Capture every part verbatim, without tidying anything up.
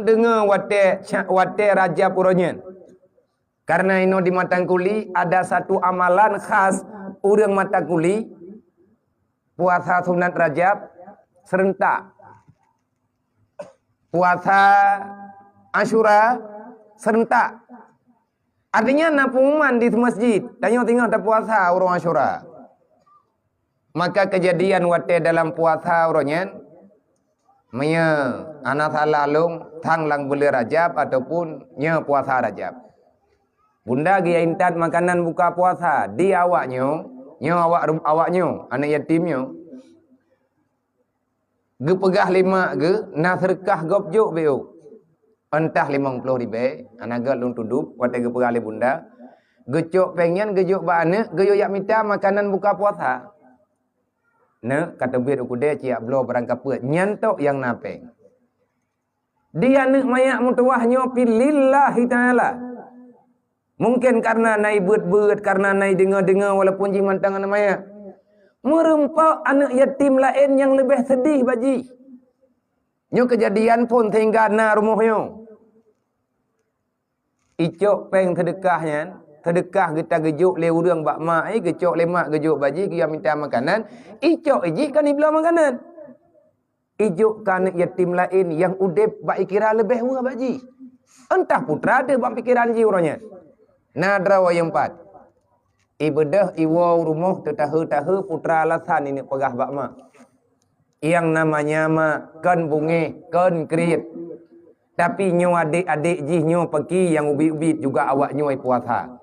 teungoh watée, watée Rajab uroe nyan. Karena inoe di Matang Kuli ada satu amalan khas ureuëng Matang Kuli, puasa sunat Rajab serentak. Puasa Asyura serentak. Artinya na pengumuman di masjid, tanyoe teungoh tapuasa uroe Asyura. Maka kejadian watée dalam puasa uroe nyan, meunyoe hana salah lôn, sang lam buleuen Rajab ataupun nyoe puasa Rajab. Bunda geuintat makanan buka puasa di awak nyoe, nyoe awak rum-, awak nyoe, aneuk yatim nyoe. Geupeugah lé mak geuh na seudeukah gob jok beu. Entah limong ploh ribée, hana gét lôn tudob, watée geupeugah lé bunda. Geucok péng nyan geujok bak aneuk, geuyue jak mita makanan buka puasa. Neuk, ka teubiet u keudée ciyak bloe barang kapeuet, nyan tok nyang na péng. Di aneuk manyak meutuwah nyoe pih lillahi ta'ala. Mungken kareuna na ibeuet-beuet, kareuna na ideungoe-deungoe walaupun jih mantong aneuk manyak. Meureumpok aneuk yatim laén nyang leubeh seudeh bak jih. Nyoe keujadian phon sehingga na rumoh nyoe. Icok péng seudeukah nyan, seudeukah geuta geujok lé ureuëng bak mak, eh, geucok lé mak geujok bak jih, geuyue mita makanan, icok jih kan ibloe makanan. Ijok keu aneuk yatim laén nyang udeb bak ikira leubeh weueh bak jih. Entah putra deuh bak pikeran jih uroe nyan. Na droe nyang pat. Ibeudôh iwoe u rumoh teutahe-tahe putra alasan ineuk peugah bak mak. Nyang namanya mak kon bungéh, kon kriet. Tapi nyoe adék-adék jih nyoe paki nyang ubit-ubit juga awak nyoe puasa.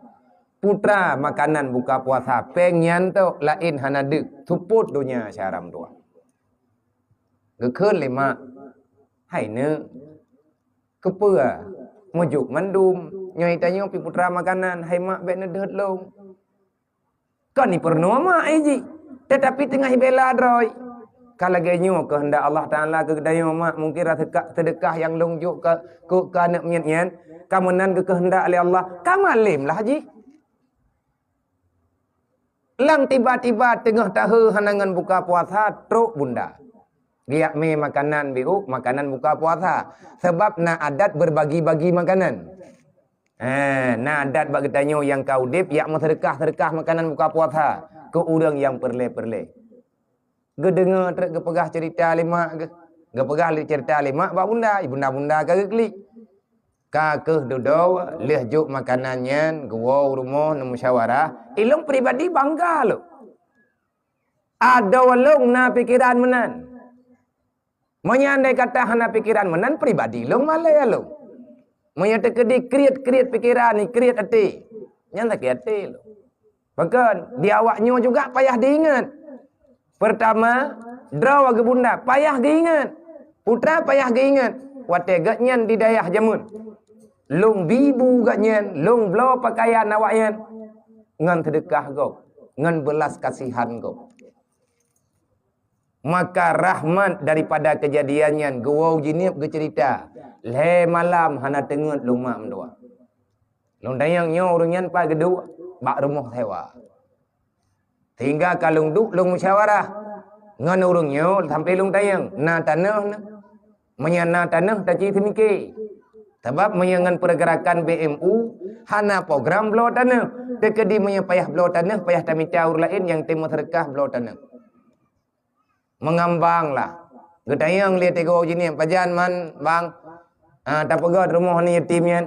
Putra makanan buka puasa, péng nyan tok laén hana deuk, seupôt donya syara meutuwah. Geukheun lé mak, "Hai neuk, keupeue meujok mandum? Nyoe tanyoe pih putra makanan, hai mak bék neudeuet lôn." Kon ipeurunoe mak, eh, jih, teutapi teungoh ibela droe. Ka lagée nyoe keuheundak Allah Taala keu geutanyoe mak, mungken rasa ka-, seudeukah nyang lôn jok keu, keu, keu aneuk miet nyan, ka meunan geukeuheundak lé Allah, ka malém lah jih. Lam tiba-tiba teungoh tahe hana ngon buka puasa, trok bunda. Geujak mé makanan biôk, makanan buka puasa. Sabab na adat beubagi-bagi makanan. Eh, na adat bak geutanyoe nyang ka udeb, jak meuseudeukah-seudeukah makanan buka puasa keu ureuëng nyang peureulée-peureulée. Geudeungoe trok geupeugah ceurita lé mak geuh. Geupeugah lé ceurita lé mak bak bunda, bunda-bunda ka geuklik. Ka kheueh dudoe, lheueh jok makanan nyan, geuwoe u rumoh neumusyawarah, ilôn pribadi bangga lôn. Adoe lôn na pikeran meunan. Meunyoe andai kata hana pikeran meunan, pribadi lôn malée lôn. Meunyoe teukeudi kriet-kriet pikeran, kriet até, nyan sakét até lôn. Pakon, di awak nyoe juga payah diingat. Peurtama, droe geuh bunda payah geuingat. Putra payah geuingat. Watée gobnyan di dayah jameun, lôn bi bu gobnyan, lôn bloe peukayan awaknyan ngon seudeukah gob, ngon beulas kasihan gob. Maka rahmat daripada keujadian nyan geuwoe u Jeunieb geuceurita, lhée malam hana teungeut lôn mak meutuwah. Lôn tanyong nyoe ureuëng nyan pat geuduek, bak rumoh sewa. Sehingga ka lôn duek lôn musyawarah ngon ureuëng nyoe sampoe lôn tanyong, "Na tanoh na?" Meunyoe na tanoh taci seumike. Sabab meunyoe ngon peurgeurakan B M U hana program bloe tanoh, teukeudi meunyoe payah bloe tanoh, payah tamita ureuëng laén nyang teumeuseudeukah bloe tanoh. Meungambang lah. Geutanyong lé teugô Jeunieb, "Pajan man, Bang? Ah, tapeugét rumoh aneuk yatim nyan?"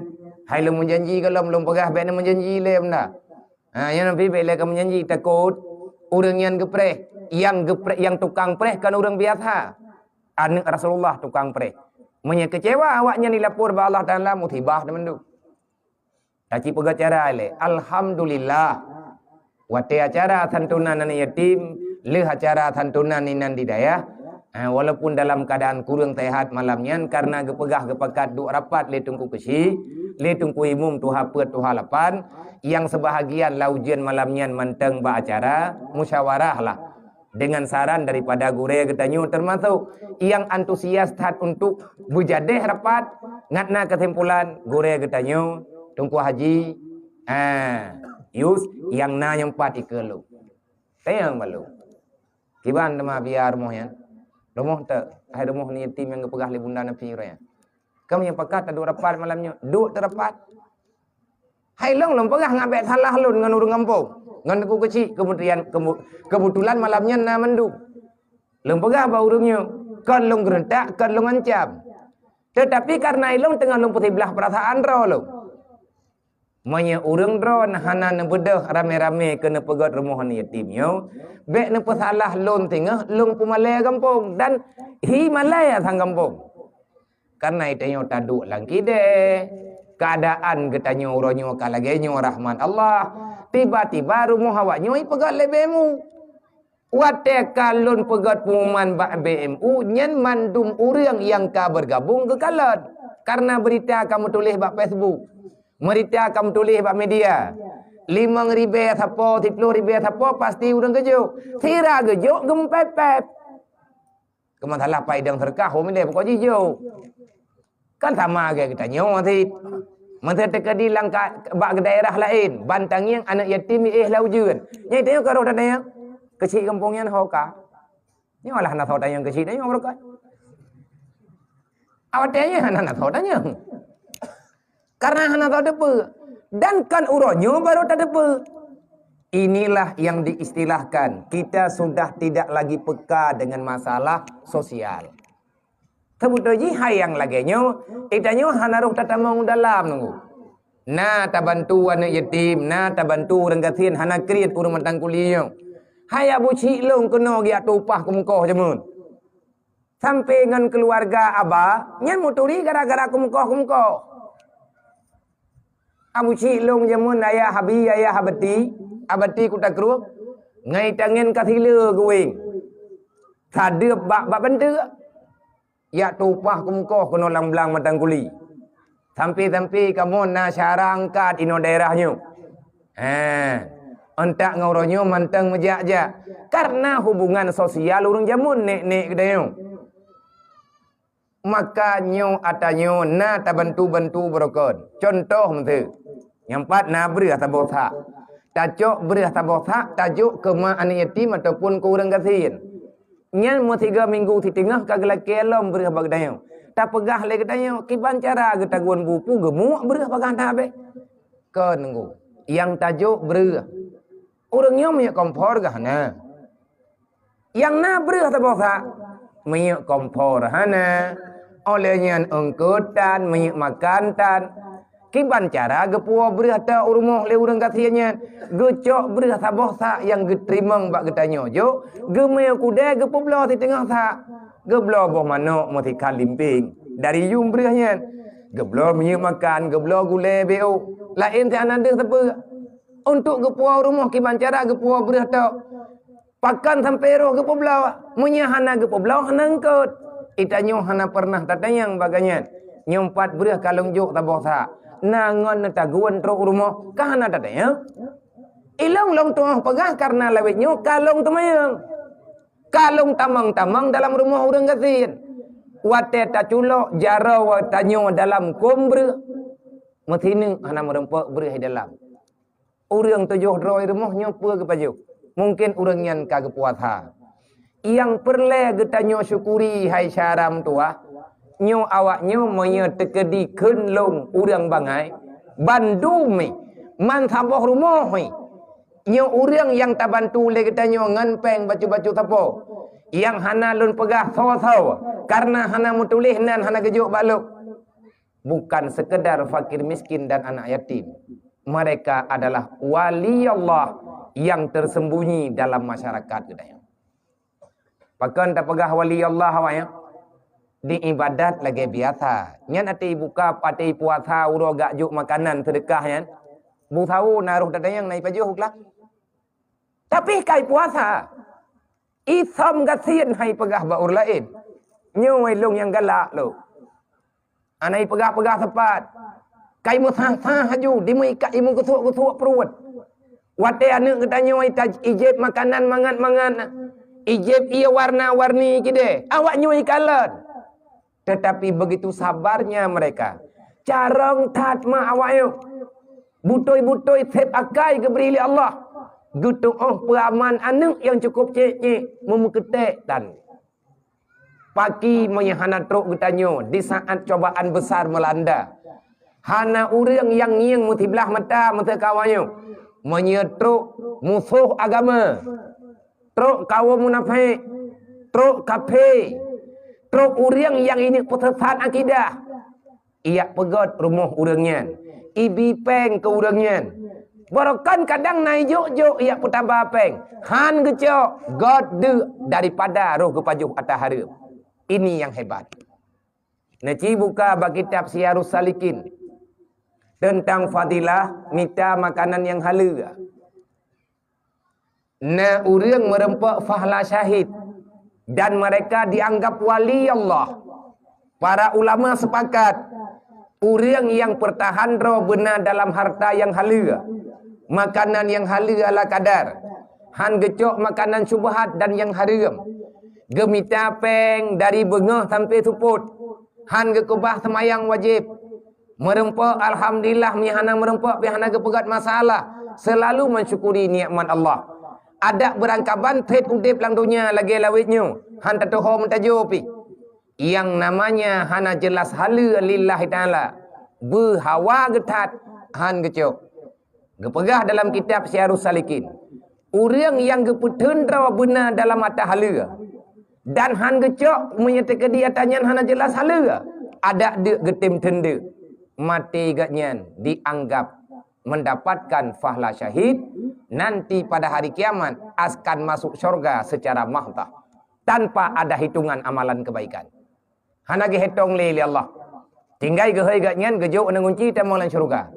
"Hai lôn meujanji gohlom, lôn peugah bék neumeujanji lé benda." Ha, nyan pih bék lé ka meujanji, takot ureuëng nyan geupreh. Nyang geupreh, nyang tukang preh kon ureuëng biasa. Aneuk Rasulullah tukang preh. Meunyoe keucewa awaknyan jilapor bak Allah Taala, musibah teumandum. Taci peugét cara lé. Alhamdulillah. Watée acara santunan aneuk yatim, lheueh acara santunan inan di dayah, eh, walaupun dalam keadaan kureueng sehat malam nyan, karena geupeugah geupakat duek rapat lé Teungku Keuchik, lé Teungku Imum tuha peuet tuha lapan, nyang seubahagian lam ujeuen malam nyan mantong bak acara musyawarah lah. Dengan saran daripada gurée geutanyoe, termasuk nyang antusias that untuk beujadeh rapat, ngat na keusimpulan gurée geutanyoe, Teungku Haji, ah, Yus, nyang na nyang pat ikeue lôn. Tanyong bak lôn. Kiban teuma biaya rumoh nyan? Rumoh teuk, hai rumoh aneuk yatim nyang geupeugah lé bunda Nafi uroe nyan. Kamoe nyang pakat taduek rapat malam nyoe, duek teuh rapat. Hai lôn, lôn peugah ngat bék salah lôn ngon ureuëng gampông, ngon Teungku Keuchik, kemudian kemu-, keubeutulan malam nyan na mandum. Lôn peugah bak ureuëng nyoe, kon lôn geureuntak, kon lôn ancam. Teutapi kareuna ilôn teungoh lôn peusiblah peurasaan droe lôn. Meunyoe ureuëng droe hana neubeudôh ramé-ramé keu neupeugét rumoh aneuk yatim nyoe, bék neupeusalah lôn singoh lôn peumalée gampông dan hi malée sang gampông. Kareuna geutanyoe taduek lam kidée, keuadaan geutanyoe uroe nyoe ka lagée nyoe rahmat Allah, tiba-tiba rumoh awak nyoe ipeugét lé B M U. Watée ka lôn peugét pengumuman bak B M U, nyan mandum ureuëng nyang ka beugabong geukalon. Kareuna beurita ka meutuléh bak Facebook, beurita ka meutuléh bak media. Limong ribée sapo, siplôh ribée sapo, pasti ureuëng geujok. Sira geujok geumeupép-pép. Keu masalah paidong seudeukah, ho milée pokok jijok. Kan sama lagée geutanyoe cit. Meuteukedi langkah bak daerah laén, ban tangieng aneuk yatim éh lam ujeuen. Nyang tanyoe ka roh tanyoe, keuchik gampông nyan ho ka. Nyoe lah hana soe tanyong keuchik tanyoe beureukat. Awak tanyoe hana, hana soe tanyong. Karena hana soe teupeu. Dan kan uroe nyoe baru tateupeu. Inilah yang diistilahkan kita sudah tidak lagi peka dengan masalah sosial. Seubeutôi jih hai nyang lagée nyoe, geutanyoe hana roh tatamong dalam nunggu. Na tabantu aneuk yatim, na tabantu ureuëng gasien hana kriet ureuëng matang kuli nyoe. Hai Abu Chik lôn keunoe geujak tueng upah keumeukoh jameun. Sampai ngon keuluwarga aba nyan meuturi gara-gara keumeukoh-keumeukoh. Abu Chik lôn jameun ayah Abi, ayah Abati, Abati Kuta Krueng, ngai tangen ka sile geuweng. Sadeup bak, bak banteuk. Jak tueng upah keumeukoh keunoe lam blang matang kuli. Sampai-sampai kamoe na syara angkat inoe daerah nyoe. Heh, euntak ngon uroe nyoe mantong meujak-jak. Karena hubungan sosial ureuëng jameun nek-nek geutanyoe. Maka nyoe ata nyoe na tabantu-bantu beureukat. Contoh meuseue, nyang pat na breueh saboh sak. Tacok breueh saboh sak, tajok keu ma aneuk yatim ataupun keu ureuëng gasien. Nyan meusigoe minggu siteungoh ka geulakée lom breueh bak geutanyoe. Tapeugah lé geutanyoe, kiban cara geutagun bu peue geumuek breueh bagaih that abéh. Kon nunggu, nyang tajok breueh. Ureuëng nyoe miyueb kompor gah na. Nyang na breueh saboh sak, miyueb kompor hana, óh lheueh nyan eungkôt tan, miyueb makan tan. Kiban cara geupuwoe breueh tok u rumoh lé ureuëng gasien nyan, geucok breueh saboh sak nyang geuteurimong bak geutanyoe jok, geumé u keudée geupeubloe siteungoh sak, geubloe boh manok meusikhan limpéng dari yuem breueh nyan, geubloe miyueb makan, geubloe gulée B O, laén si hana deuh sapeue. Untuk geupuwoe u rumoh kiban cara geupuwoe breueh tok. Pakon sampoe roh geupeubloe, meunyoe hana geupeubloe hana eungkôt. Geutanyoe hana peureunah tatanyong bak gobnyan. Nyoe pat breueh ka lôn jok saboh sak. Na ngon neutagun trok u rumoh, ka hana tatanyong. Ilôn lôn tuoh peugah kareuna lawét nyoe ka lôn teumanyong. Ka lôn tamong-tamong dalam rumoh ureuëng gasien. Watée taculok jaroe tanyoe dalam kôm breueh, meusineuk hana meurumpok breueh di dalam. Ureuëng tujoh droe rumoh nyoe peue geupajoh? Mungken ureuëng nyan ka geupuasa. Nyang peureulée geutanyoe syukuri hai syara meutuwah, nyoe awak nyoe meunyoe teukeudi kheun lôn ureuëng bangai, bandum mi, man saboh rumoh mi. Nyoe ureuëng nyang tabantu lé geutanyoe ngon péng bacut-bacut sapo, nyang hana lôn peugah soe-soe, kareuna hana meutuléh nan hana geujok bak lôn. Bukan sekedar fakir miskin dan anak yatim. Mereka adalah wali Allah yang tersembunyi dalam masyarakat geutanyoe. Pakon tapeugah wali Allah awak nyan? Di ibadat lagée biasa. Nyan até ibuka, até ipuasa uroe gak jok makanan seudeukah nyan. Beusawo na roh tatanyong na ipajoh u klas. Tapi kai puasa. Isom gasien hai peugah bak ureuëng laén. Nyoe lôn nyang galak lôn. Hana ipeugah-peugah seupat. Kai meusah-sah laju, dimeuikat imeugeusuek-geusuek pruet. Watée aneuk geutanyoe ita-, ijép makanan mangat-mangat, ijép ié warna-warni kidée, awak nyoe ikalon. Tetapi begitu sabarnya mereka, carông that ma awak nyoe. Butôi-butôi sép akai geubri lé Allah, geutuoh peuaman aneuk nyang cukôp cék-cék, meumeukeuték tan. Paki meunyoe hana trok geutanyoe di saat cobaan besar melanda. Hana ureuëng nyang ngieng meusiblah mata masa kawa nyoe. Meunyoe trok musoh agama, trok kawom munafék, trok kafé, trok ureuëng nyang ingat peusesat akidah, ijak peugét rumoh ureuëng nyan, ibi péng keu ureuëng nyan. Barokon kadang na ijok-jok ijak peutaba péng, hán geucok, gét deuk daripada roh geupajoh ata hareuem. Ini nyang hebat. Neuci buka bak kitab Siyarus Salikin teuntang fadilah mita makanan nyang haleue. Na ureuëng meureumpok fahla syahid dan mereka dianggap wali Allah. Para ulama sepakat, ureuëng nyang peurtahan droe beuna dalam harta nyang haleue, makanan nyang haleue ala kadar, hán geucok makanan syubhat dan nyang hareuem, geumita péng dari beungoh sampoe seupôt, hán geukeubah seumayang wajéb, meureumpok alhamdulillah, meunyoe hana meureumpok pih hana geupeugét masalah, seulalu mensyukuri nikmat Allah. Adak beurangkaban treb udeb lam donya lagée lawét nyoe, hán tatuho meutajô pih. Nyang namanya hana jeulaih haleue lillahi ta'ala, beuhawa geuthat, hán geucok. Geupeugah dalam kitab Siyarus Salikin, ureuëng nyang geupeuteun droe beuna dalam ata haleue dan hán geucok meunyoe teukeudi ata nyan hana jeulaih haleue, adak deuk geutem teun deuk, maté geuh nyan dianggap mendapatkan fahla syahid, nanti pada hari kiamat akan masuk syurga secara mahdah tanpa ada hitungan amalan kebaikan. Hana geuhitong lé lé Allah. Tinggai geuhôi geuh nyan geujok ngon gunci tamong lam syeuruga.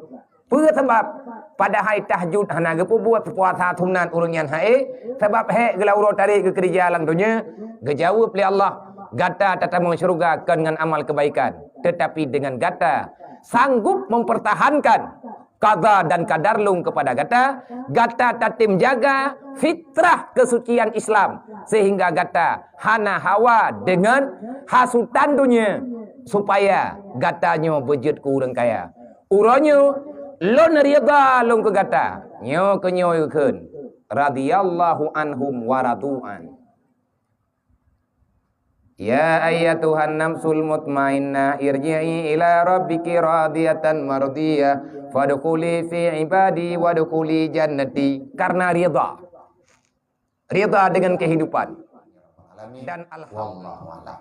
Peue sabab? Padahai tahajud hana geupeubuet, puasa sunat ureuëng nyan hai, sabab hék geulauro tarek geukeurija lam donya. Geujaweueb lé Allah, gata tatamong syeuruga kon ngon amal keubaikan, teutapi deungon gata sanggup mempertahankan qada dan qadar lôn keupada gata, gata tatem jaga fitrah keusucian Islam, sehingga gata hana hawa deungon hasutan donya, supaya gata nyoe beujeuet keu ureuëng kaya. Uroe nyoe lôn ridha lôn keu gata. Nyoe keuh nyoe geukheun, radhiyallahu anhum wa radu an. Ya ayyatuhan nafsul mutmainnah, irji'i ila rabbiki radiyatan mardiyah, fadkhuli fi ibadi wadkhuli jannati. Karena ridha. Ridha dengan kehidupan. Dan alhamdulillah. Wallahu a'lam.